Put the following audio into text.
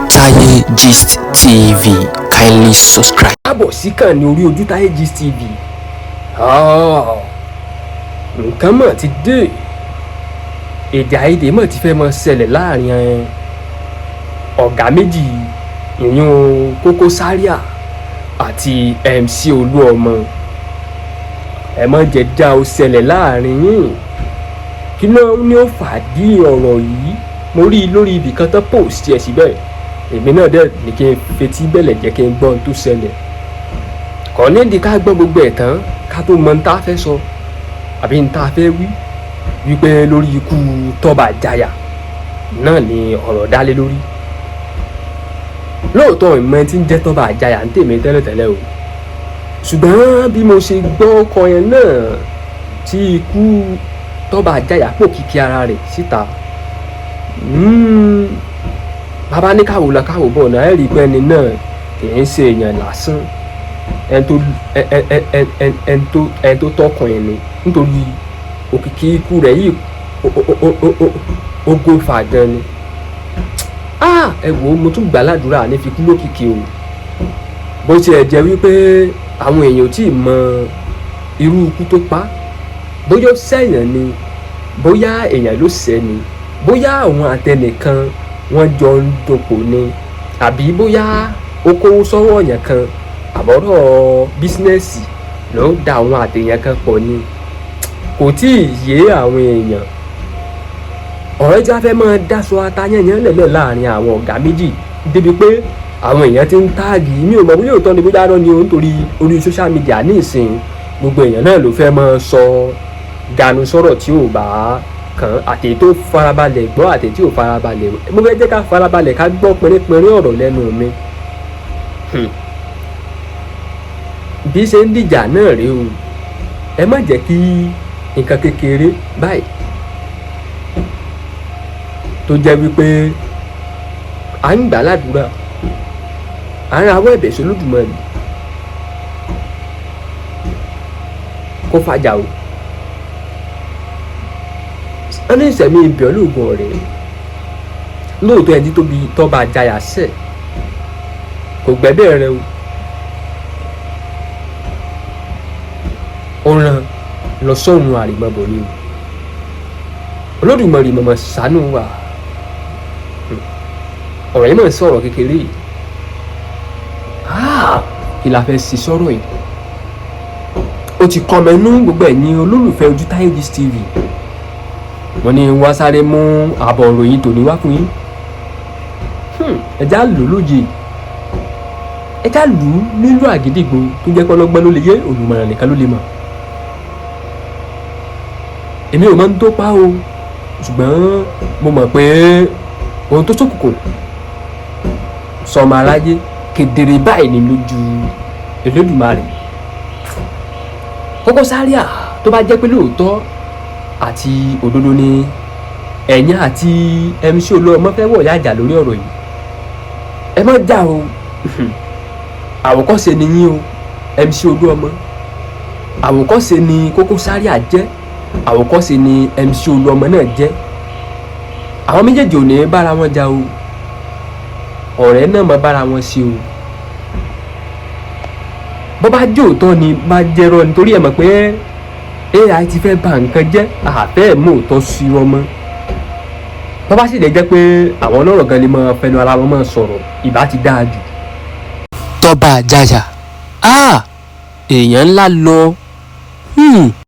Ojútáyé Gist TV. Kindly subscribe. Káàbọ̀ sí kàn ní orí Ojútáyé Gist TV. Nǹkan mọ̀ ti dé, èdè àìyedè mọ̀ ti fẹ́ mọ̀ ṣẹlẹ̀ láàrin ọ̀gá méjì, ìyún Koko Zaria àti MC Olúọmọ. Ẹ má jẹ́ dá o ṣẹlẹ̀ láàrin yín. Kí ló ní ó fà á dí ọ̀rọ̀ yìí? Mo rí i lórí ibì kan tán post ẹ̀ síbẹ̀, èmi náà dẹ̀ ní kí n fetí bẹ̀lẹ̀ jẹ́ kí n gbọ́ ohun tó ṣẹlẹ̀. Kò nídìí ká gbọ́ gbogbo ẹ̀ tán ká tó mọ ohun tá a fẹ́ sọ àbí ohun tá a fẹ́ wí, wípé lórí ikú Tọ́ba Àjàyà náà ni ọ̀rọ̀ dálé lórí. Lóòótọ́, ìmọ̀ tí ń jẹ́ Tọ́ba Àjàyà ń tèmi tẹ́lẹ̀tẹ́lẹ̀ o, ṣùgbọ́n bí mo ṣe gbọ́ ọkọ yẹn náà tí ikú Tọ́ba Àjàyà pò kìkì ara rẹ̀ síta, bàbá ní káwò lọ káwò bọ̀ náà, ẹ̀ rí i pé ẹni náà kì í ṣe èèyàn lásán, ẹni tó tọkùnrin ni, nítorí òkìkí ikú rẹ̀ yìí ó gófà gan ni. Ẹ wò ó, mo tún gbà ládùúrà ní fi kú lókìkí o. Bó tiẹ̀ jẹ́ wípé àwọn èèyàn ò tí ì mọ irú ikú tó pa, bóyá ó ṣẹ̀yàn ni, bóyá èèyàn ló ṣẹ̀ ni, bóyá òun àtẹnìkan wọ́n jọ ń dòpò ni, àbí bóyá ó kówó sọ́wọ́ èèyàn kan, àbọ̀rọ̀ business ló da àwọn àtẹ̀yàn kan pọ̀ ni, kò tí ì yé àwọn èèyàn. Ọ̀rẹ́ tí a fẹ́ máa dáṣọ atayẹ̀yàn lẹ̀lẹ̀ láàrin àwọn ọ̀gá méjì débi pé àwọn èèyàn ti ń tag. Mi ò mọ̀ bóyá òótọ́ ni, bóyá irọ́ ni o, nítorí orí social media ní ìsìn, gbogbo èèyàn náà ló fẹ́ máa sọ ganu sọ̀rọ̀ tí ò bá kàn, àtèyí tó farabalẹ̀ gbọ́, àtèyí tí ò farabalẹ̀. Mo fẹ́ jẹ́ ká farabalẹ̀ ká gbọ́ pínrínpínrín ọ̀rọ̀ lẹ́nu mi. Bí ṣe ń dìjà náà rèé o. Ẹ má jẹ́ kí nǹkan kékeré báyìí tó jẹ́ wípé à ń gbà ládùúrà, à ń rawọ́ ẹ̀bẹ̀ sí Olódùmarè kó fàjà o. Wọ́n ní ìsẹ̀mí ibẹ̀ olóògùn ọ̀rẹ́. Lóòótọ́, ẹni tóbi Tọ́ba Àjàyà sẹ̀ kò gbẹ́bẹ̀ rẹ o, ó ràn lọ sọ́run àrèmabọ̀ ni o. Olódùmarè mọ̀mọ́ ṣàánú wa. Ọ̀rọ̀ yìí mọ̀ ń sọ̀rọ̀ kékeré yìí. Kí la fẹ́ ṣe sọ̀rọ̀ yìí? Ó ti kọ́ mẹ́nu. Gbogbo ẹ̀yin olólùfẹ́ Ojútáyé Gist TV, wọ́n ní wá sáré mú àbọ̀ ìròyìn tòní wá fún yín. Ẹja lò lóye, ẹja lù ú nílùú àgídìgbò tó jẹ́ pọ́lọ́gbọ́n ló lè yé, olùmọ̀ràn nìkan ló lè mọ̀. Èmi ò mọ̀ ń tó pa o, ṣùgbọ́n mo mọ̀ pé ohun tó ṣókùnkùn sọmọ aráyé, kedere báyìí ni lójú Olódùmarè. Koko Zaria, tó bá jẹ́ pé lóòótọ́ àti òdodo ni ẹ̀yin àti MC Olúọmọ fẹ́ wọ̀ yájà lórí ọ̀rọ̀ yìí, ẹ má jà o. Àwòkọ́ṣe ni yín o, MC Olúọmọ. Àwòkọ́ṣe ni Koko Zaria jẹ́, àwòkọ́ṣe ni MC Olúọmọ náà jẹ́. Àwọn méjèèjì ò ní bára wọn jà o, ọ̀rẹ́ náà má bára wọn ṣe o. Bó bá jẹ́ òótọ́ ni, bá jẹ́rọ, nítorí ẹ mọ̀ pé AI ti fẹ́ bà nǹkan jẹ́, àfẹ́ mú òótọ́ sí wọn mọ́. Bó bá sì lè jẹ́ pé àwọn ọlọ́rọ̀ gan lè máa fẹnu ara wọn máa sọ̀rọ̀, ìbá ti dáa jù. Tọ́ba Àjàyà, èèyàn ńlá lọ.